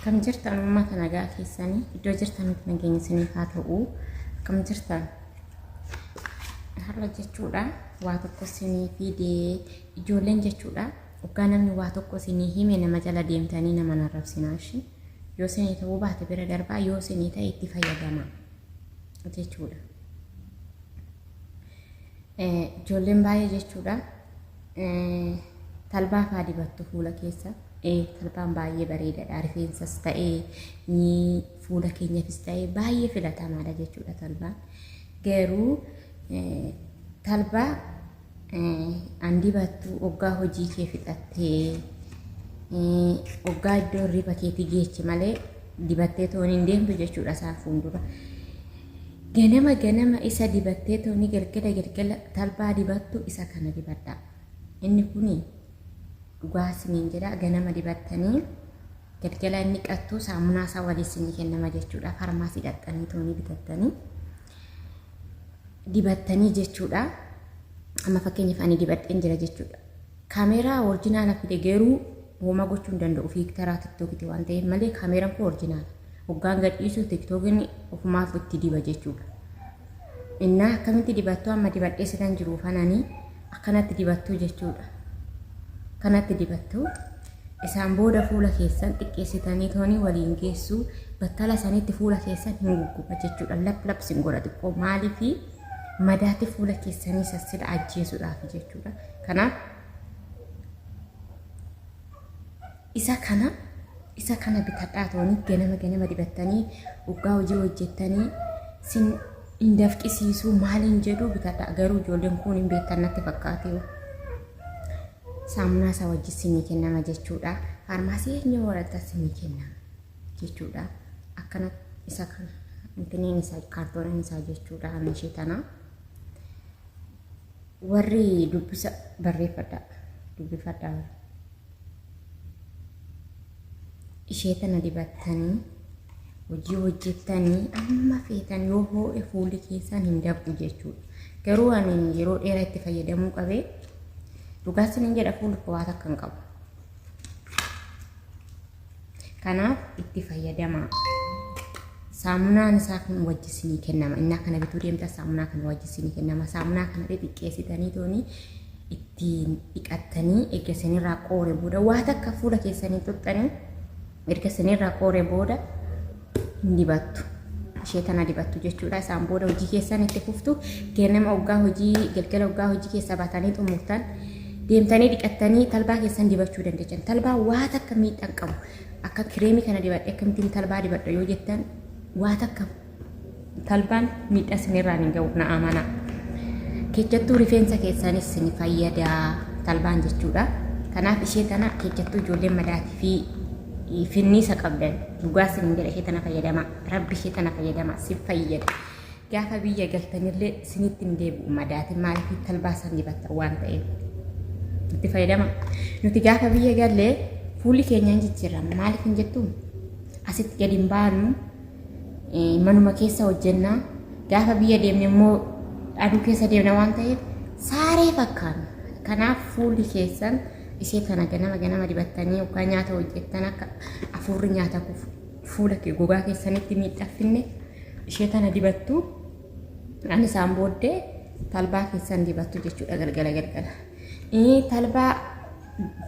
Akkam jirtan uummata nagaa keessanii iddoo jirtanitti nageenya isiniif haa ta'u. Akkam jirtan har'a jechuudha waa tokko isinii fidee ijoolleen jechuudha waggaa namni waa tokko isinii hime nama jala deemtanii nama narrabsinaa ishee yoo isinii ta'uu baate bira darbaa yoo isinii ta'e itti fayyadamaa jechuudha. Ijoolleen baay'ee jechuudha talbaa faa dibattu fuula keessa. Talbaan baay'ee bareedaadha. Rifeensas ta'ee fuula keenyafis ta'ee baay'ee filatamaadha jechuudha talbaan. Garuu talbaa an dibattu oggaa hojii kee fixattee oggaa iddoo hirriba keetii geeche malee dibattee toon hin deemtu jechuudha isaa fuuldura. Ganama ganama isa dibattee tooni galgala galgala talbaa dibattu isa kana dibadha. Inni kuni dhugaa isiniin jedha ganama dibattanii galgala inni qattu saamunaa isaa waliin isinii kennama jechuudha. Faarmaasii dhaqxanii toonii bitattanii dibattanii jechuudha. Amma fakkeenyaaf ani dibadheen jira jechuudha. Kaameeraa orjinaala fide garuu homaa gochuu hin danda'u fiiktaraa tiktookiti waan ta'eef malee kaameeraan koo orjinaala. Hoggaan gadhiisu tiktookin ofumaaf itti diba jechuudha. Innaa akkamitti dibattuu amma dibadhee silan jiru fananii akkanatti dibattuu jechuudha. Kanatti dibattuu isaan booda fuula keessan xiqqeessitanii toonii waliin geessuu battala sanitti fuula keessan hin gugguba jechuudha. Lap lap sin godha xiqqoo maaliifi madaati fuula keessanii sassila ajjeesuudhaaf jechuudha. Kanaaf isa kana isa kana bitadhaa tooni ganama ganama dibattanii waggaa hojii hojjettanii sin hin dafqisiisuu maaliin jedhu bitadhaa garuu ijoolleen kun hin beektan natti fakkaatee saamunaa isaa wajjin sinii kennama jechuudha. Faarmaasii eenyu waraqaa sinii kennama jechuudha. Akkana isa kana intiniin isaa kaartooniin isaa jechuudha amma ishee tana. Warri dubbisa barreeffadhaa dubbifadhaa warri. Ishee tana dibattanii hojii hojjettanii amma feetan yoo hoo'e fuulli keessan hin dabbu jechuudha. Garuu ani yeroo dheeraa itti fayyadamuu qabee dhugaa isiniin jedha fuulli koo waa takka hin qabu. Kanaaf itti fayyadamaa. Saamunaan isaa kun wajji isinii kennama. Innaa kana bituu deemta saamunaa kana wajji isinii kennama. Saamunaa kana xixiqqeessitanii tooni ittiin dhiqattanii erga isinirraa qoore booda waa takka fuula keessanii xuxxanii erga isinirraa qoore booda hin dibattu. Ishee tana dibattu jechuudha. Isaan booda hojii keessan itti fuftu. Ganama oggaa hojii galgala oggaa hojii keessaa baatanii xumurtan deemtanii dhiqattanii talbaa keessan dibachuu dandeechan. Talbaa waa takka miidhaan qabu. Akka kireemii kana dibadhe akkamittiin talbaa dibadha yoo jettan waa takka talbaan miidhaa isinirraan hin ga'u na amanaa. Keessattuu rifeensa keessanis isin fayyada talbaan jechuudha. Kanaaf ishee tana keessattuu ijoolleen madaatii fi finniisa qabdan dhugaa isin jedha ishee tana fayyadama. Rabbi ishee tana fayyadama si fayyada. Gaafa biyya galtanillee isinitti hin deebi'u madaatiin maaliif talbaa san dibatta waan ta'eef. Itti fayyadama. Nuti gaafa biyya galle fuulli keenya hin jijjiirama maaliif hin jettu asitti gadi hin baanu manuma keessa hojjennaa gaafa biyya deemne immoo aduu keessa deemna waan ta'eef saaree fakkaanna. Kanaaf fuulli keessan ishee tana ganama ganama dibattanii yookaan nyaata hojjettan akka afuurri nyaata kufu fuula kee gogaa keessanitti miidhaffinne ishee tana dibattu ani isaan booddee talbaa keessan dibattu jechuudha galgala galgala. Talbaa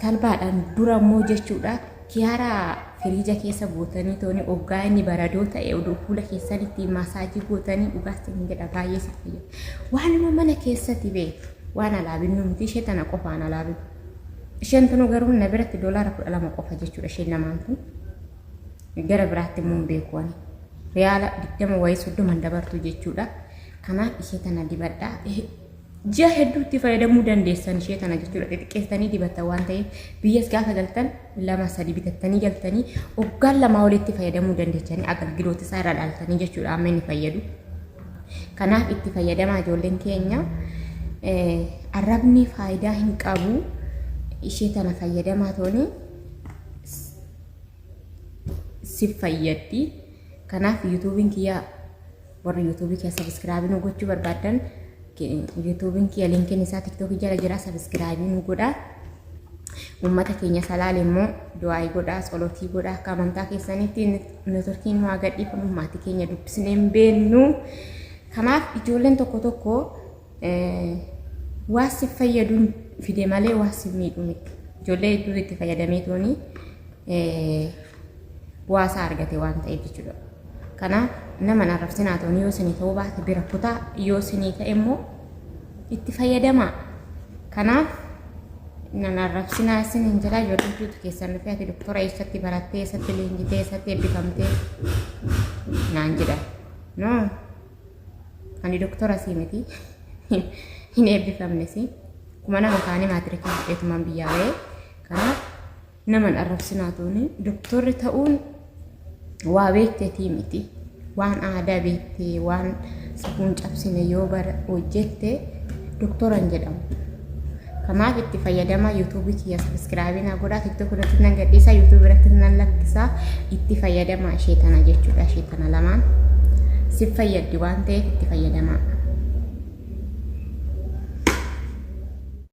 talbaadhaan dura immoo jechuudha kiyaaraa firiija keessa gootanii tooni oggaa inni baradoo ta'e oduu fuula keessanitti maasaajii gootanii dhugaas hin jedha baay'ee si fayyada. Waanuma mana keessatti bee waan alaa binnu miti ishee tana qofaan alaa binnu. Isheen tunu garuu na biratti $12 qofa jechuudha isheen lamaan tun. Gara biraatti immoo hin beeku ani. Riyaala 20 wayii 30 dabartu jechuudha. Kanaaf ishee tana dibadhaa. Ji'a hedduu itti fayyadamuu dandeessan ishee tana jechuudha. Xixiqqeessitanii dibattan waan ta'eef biyyas gaafa galtan lama sadi bitattanii galtanii waggaan lamaa olitti fayyadamuu dandeechanii agalgiloota isaa irraa dhaaltanii jechuudha amma inni fayyadu. Kanaaf itti fayyadamaa ijoolleen keenya arrabni faayidaa hin qabu ishee tana fayyadamaa tooni si fayyaddi. Kanaaf yuutuubiin kiyya warri yuutuubii kiyya sabiskiraabii nu gochuu barbaaddan yuutuubiin kiyya linkiin isaa tiktookii jala jira sabiskiraabii nu godha. Uummata keenya Salaale immoo du'aayii godhaa, tsolotii godhaa akka amantaa keessanitti neetworkiin nu haa gadhiifamu maatii keenya dubbisnee hin beennu. Kanaaf ijoolleen tokko tokko waa si fayyaduun fide malee waa si miidhu miti. Ijoollee hedduutu itti fayyadamee tooni bu'aa isaa argate waan ta'eef jechuudha. Kanaaf nama hin arrabsinaa tooni yoo isinii ta'uu baate bira kutaa yoo isinii ta'e immoo itti fayyadamaa. Kanaaf nan arrabsinaa isin hin jedhaa ijoollee hedduutu keessan dhufee ati doktora eessatti barattee eessatti leenjitee eessatti eebbifamtee naan jedha. No ani doktora sii miti hin eebbifamne si kuma nama kaanii maatirikii fudheetumaan biyyaa ba'e. Kanaaf nama hin arrabsinaa tuuni doktorri ta'uun waa beekteetii miti waan aadaa beektee waan safuun cabsine yoo bara hojjette doktora hin jedhamu. Kanaaf itti fayyadama yuutuubii kiyya sabiskiraabii naa godhaa tiktok irratti nan gadhiisa yuutuubii irratti nan lakkisaa itti fayyadama ishee tana jechuudha ishee tana lamaan si fayyaddi waan ta'eef itti fayyadamaa.